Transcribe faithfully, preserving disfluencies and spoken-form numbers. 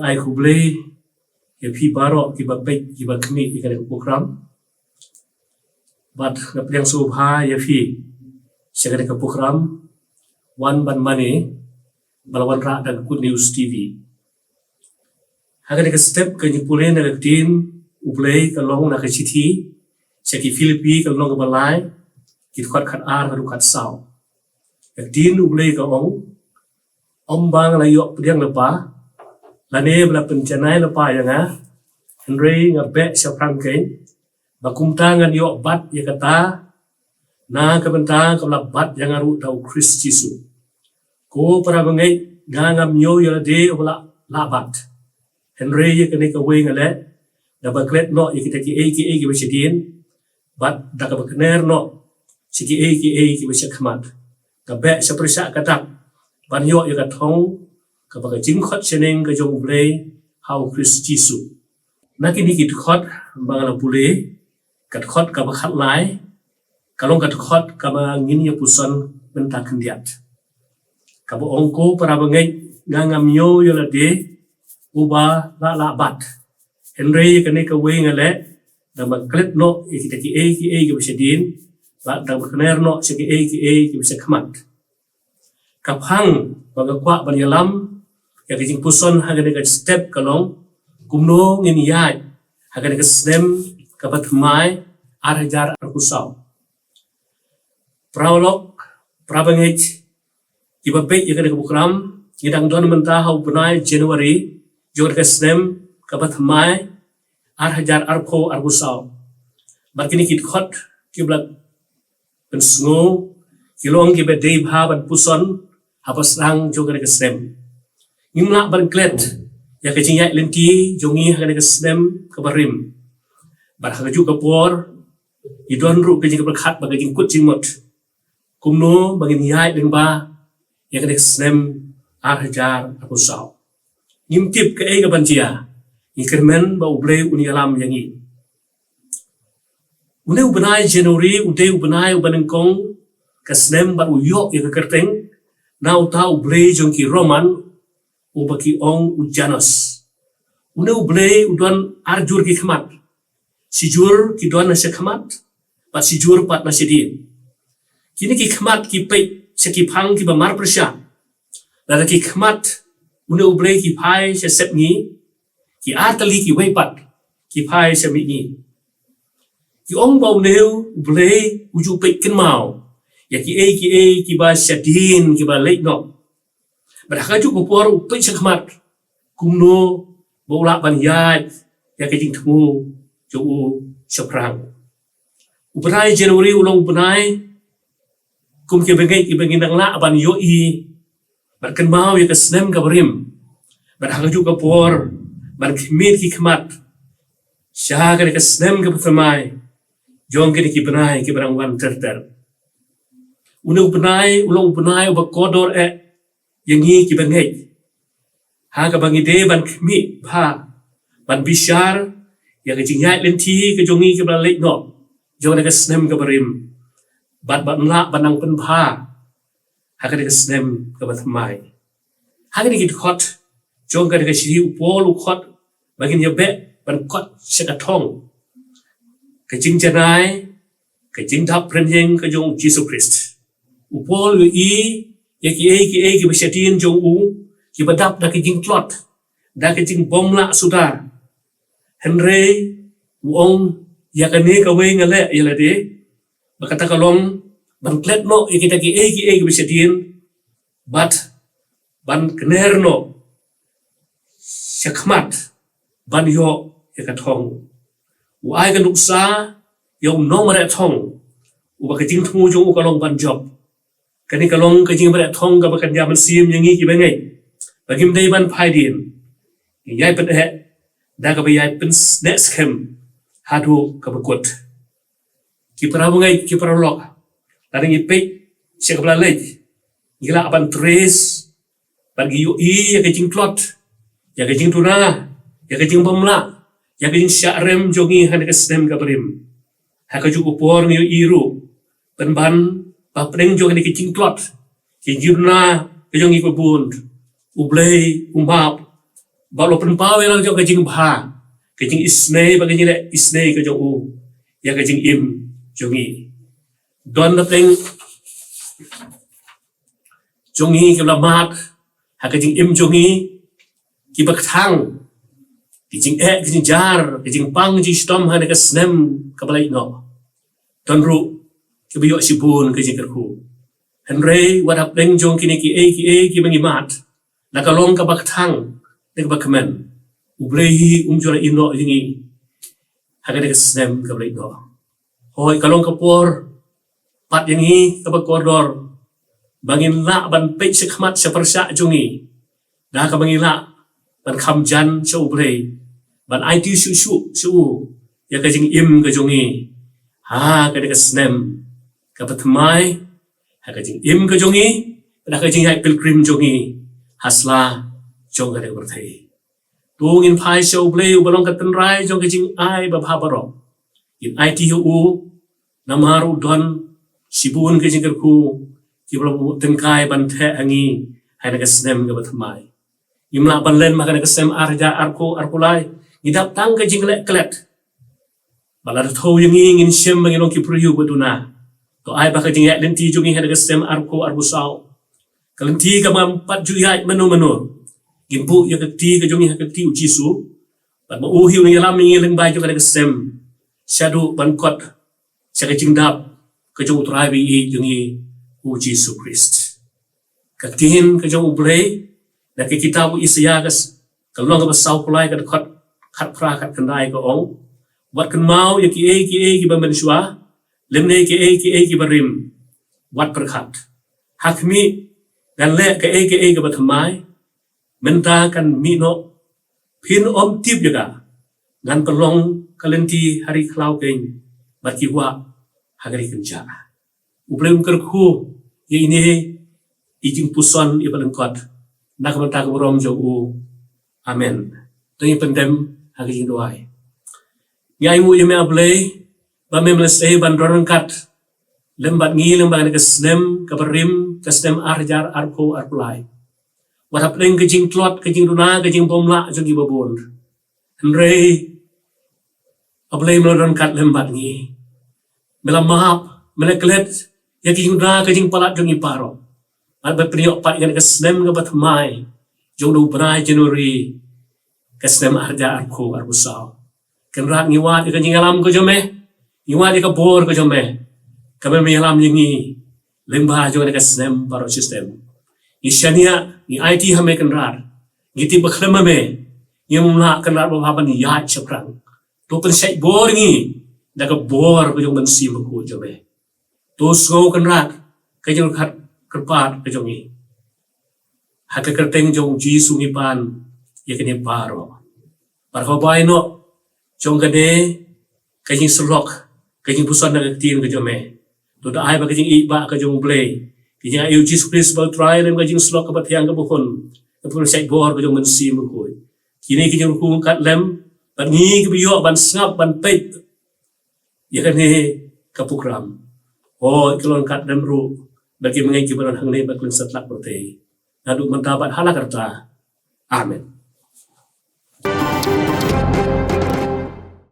Ai khublei ïa phi baroh kiba peit, kiba khmih ïa kane ka program. Bad nga pdiang sngewbha ïa phi sha kane ka program Wan Ban Mane ba la wanrah da ka Good News T V. Ha kane ka step ka jingpule na ka ktien U Blei ka long na ka shithi sha ki Philippi ka lynnong kaba lai, ki dkhot khatar haduh khatsaw. Ka ktien U Blei ka ong, ym ba nga la ïoh pdiang lypa lane ba la pynjanai lypa ïa nga, hynrei nga beh shaphrang kein, ba kumta ngan ïoh bat ïa kata na ka bynta kaba la bat ïa nga ruh da U Khrist Jisu. Ko para bangeit, nga ngam ñiew ïa lade uba la lah bat, hynrei ïa kane kawei nga leh, da ba klet noh ïa kita kiei kiei kiba shadien, bad da kaba kner noh sha kiei kiei kiba shakhmat, ka beh sha pyrshah ka dak, ban ïoh ïa ka thong kaba ka jingkhot shaneng ka jong U Blei ha U Khrist Jisu. Na kine ki dkhot ba nga la pule, ka dkhot kaba khatlai ka long ka dkhot kaba ngin ïa puson mynta khyndiat, kaba ong, ko para bangeit, nga ngam ñiew ïa lade uba la lah bat, hynrei ïa kane kawei nga leh, da ba klet noh ïa kita kiei kiei kiba shadien, bad da ba kner noh sha kiei kiei kiba shakhmat. Ka phang ba nga kwah ban ïalam ïa ka jingpuson ha kane ka step ka long, kumno ngin ïaid ha kane ka snem kaba thymmai ar hajar arphew saw. Paralok, para bangeit kiba peit ïa kane ka program, ngi dang don mynta ha u bnai January jong kane ka snem kaba thymmai ar hajar arphew arphew saw. Bad kine ki dkhot kiba la pynsngew ki long kiba dei bha ban puson haba sdang jong kane ka snem. Ngim lah ban klet ïa ka jingïaid lynti jong ngi ha kane ka snem kaba rim, bad ha kajuh ka por ngi don ruh ka jingpyrkhat bad ka jingkut jingmut kumno ba ngin ïaid lyngba ïa kane ka snem ar hajar arphew saw. Ngim tip kaei kaban jia, ngi kyrmen ba U Blei un ïalam ïa ngi. Une u bnai January u dei u bnai uba nyngkong ka snem bad u ïoh ïa ka kyrteng na uta u blei jong ki Roman uba ki ong u Janus. Une u blei u don ar jur ki khmat, shi jur ki don na shakhmat bad shi jur pat na shadien. Kine ki khmat ki peit sha ki phang kiba mar pyrshah. Lada ki khmat une u blei ki phai sha sepngi, ki ar tylli kiwei pat ki phai sha mihngi. Ki ong ba une u blei u ju peit kynmaw ïa kiei kiei kiba shadien kiba leit noh. Bad ha kajuh ka por u peit shakhmat kumno ba u lah ban ïaid ïa ka jingthmu jong u shaphrang. U bnai January u long u bnai kum kiba ngeit kiba ngin nang lah ban ïohi bad kynmaw ïa ka snem kaba rim, bad ha kajuh ka por ban khmih ki khmat sha kane ka snem kaba thymmai jong kine ki bnai kiba dang wan ter ter. Une u bnai u long u bnai uba kordor eh ïa ngi kiba ngeit, ha kaba ngi dei ban khmih bha, ban bishar ïa ka jingïaid lynti ka jong ngi kaba la leit noh jong kane ka snem kaba rim, bad ban lah ban nang pynbha ha kane ka snem kaba thymmai. Ha kane ki dkhot jong kane ka shithi u Paul u khot ba ngin ïa beh ban kot sha ka thong, ka jingjanai, ka jingdap rynïeng ka jong u Jisu Khrist. U Paul u ïohi ïa kiei kiei kiba shadien jong u kiba dap da ka jingtlot, da ka jingbymlah suda. Hynrei u ong, ïa kane kawei nga leh ïa lade, ba kata ka long ban klet noh ïa kita kiei kiei kiba shadien, bad ban kner noh shakhmat ban ïoh ïa ka thong. U ai ka nuksa ïa u nongmareh thong uba ka jingthmu jong u ka long ban jop. Kane ka long ka jingmareh thong kaba kan ïa mynsiem ïa ngi kiba ngeit ba ngim dei ban phai dien. Ngi ïai pyneh da kaba ïai pynneh skhem haduh kaba kut. Ki para bangeit, ki paralok, lada ngi peit sha kaba la leit, ngi lah ban trace bad ngi ïohi ïa ka jingtlot, ïa ka jingduna, ïa ka jingbymlah, ïa ka jingshah rem jong ngi ha kane ka snem kaba rim. Ha kajuh ka por ngi ïohi ruh pynban ba hapdeng jong kane ka jingtlot, ka jingduna ka jong ngi kiba bun, U Blei u map Ba u la pynpaw ïa la jong ka jingbha, ka jingisynei bad ka jingleh isynei ka jong u ïa ka jingim jong ngi. Don na pdeng jong ngi kiba la mad ha ka jingim jong ngi, kiba kthang, ki jingeh, ki jingjar, ki jingpang, ki jingshitom ha kane ka snem kaba la ïehnoh. Don ruh kiba ïoh shibun ka jingkyrkhu. Hynrei wat hapdeng jong kine kiei kiei kiba ngi mad, la ka long kaba kthang ne kaba kmen, U Blei hi um ju la ïehnoh ïa ngi ha kane ka snem kaba la ïehnoh. Hooid, ka long ka por pat ïa ngi kaba kordor ba ngin lah ban peit shakhmat sha pyrshah jong ngi, da kaba ngi lah ban kham jan sha U Blei, ban aiti shuh shuh sha u ïa ka jingim ka jong ngi ha kane ka snem kaba thymmai, ha ka jingim ka jong ngi, bad ha ka jingïaid pilgrim jong ngi ha sla jong kane ka pyrthei. To ngin phai sha U Blei uba long ka tynrai jong ka jingai babha baroh. Ngin aiti ha u, namar u don shibun ki jingkyrkhu kiba la buh tyngkai ban theh ha ngi ha kane ka snem kaba thymmai. Ngim lah ban len ma ha kane ka snem ar hajar arphew arphew lai, ngi dap tang ka jingleh klet. Ba lada thew ïa ngi ngin shem ba ngi long ki briew ba duna, to ai ba ka jingïaid lynti jong ngi ha kane ka snem arphew arphew saw, ka lynti kaba ngim pat ju ïaid mano mano, ngin buh ïa ka kti ka jong ngi ha ka kti U Jisu, bad ma u hi un ïalam ïa ngi lyngba jong kane ka snem, shaduh ban kot sha ka jingdap ka jong U Trai ba ïeit jong ngi, U Jisu Khrist. Ka ktien ka jong U Blei na ka kitab u Isaïah ka s-, ka lynnong kaba sawphew lai, ka dkhot khatphra khatkhyndai ka ong: Wat kynmaw ïa kiei kiei kiba mynshuwa, lymne kiei kiei kiba rim, wat pyrkhat. Ha khmih, ngan leh kaei kaei kaba thymmai, mynta kan mih noh, phin ym tip ïa ka. Ngan pynlong ka lynti ha ri khlaw keiñ, bad ki wah ha ka ri kynjah. U Blei un kyrkhu ïa ine i jingpuson iba lyngkot na ka bynta ka burom jong u. Amen. To ngin pyndem ha ka jingduwai. Ngi ainguh ïa me, A Blei, ba me la sdei ban don ryngkat lem bad ngi lyngba kane ka snem kaba rim, ka snem ar hajar arphew arphew lai. Wat hapdeng ka jingtlot, ka jingduna, ka jingbymlah jong ngi babun, hynrei A Blei, me la don ryngkat lem bad ngi. Me la map, me la klet ïa ka jingduna, ka jingpalat jong ngi baroh. Bad me pynïoh pat ïa kane ka snem kaba thymmai jong u bnai January, ka snem ar hajar arphew arphew saw. Kynrad, ngi wad ïa ka jingïalam ka jong me, ngi wad ïa ka bor ka jong me, kaba me ïalam ïa ngi lyngba jong kane ka snem baroh shi snem. Ngi shaniah, ngi aiti ha me Kynrad, ngi tip ba khlem ma me ngim lah, Kynrad, ba ban ïaid shaphrang. To pynshait bor ïa ngi da ka bor ka jong u Mynsiem Bakhuid jong me. To sngew, Kynrad, ka jingkyrkhu kyrpad ka jong ngi. Ha ka kyrteng jong u Jisu ngi pan ïa kane baroh. Bad kaba ïehnoh jong kane ka jingsyllok, ka jingpuson na ka ktien ka jong me, to da ai ba ka jingïeit ba ka jong U Blei, ka jingïeit U Jisu Khrist ba U Trai, lem ka jingsyllok kaba thiang kaba hun, ka pynshait bor ka jong u Mynsiem Bakhuid, kine ki jingkyrkhu ryngkat lem bad ngi kiba ïoh ban sngap ban peit ïa kane ka program. Hooid, ki long ryngkat lem ruh bad ki bangeit kiba don hangne bad ki lyndet satlak pyrthei, naduh mynta bad hala karta. Amen.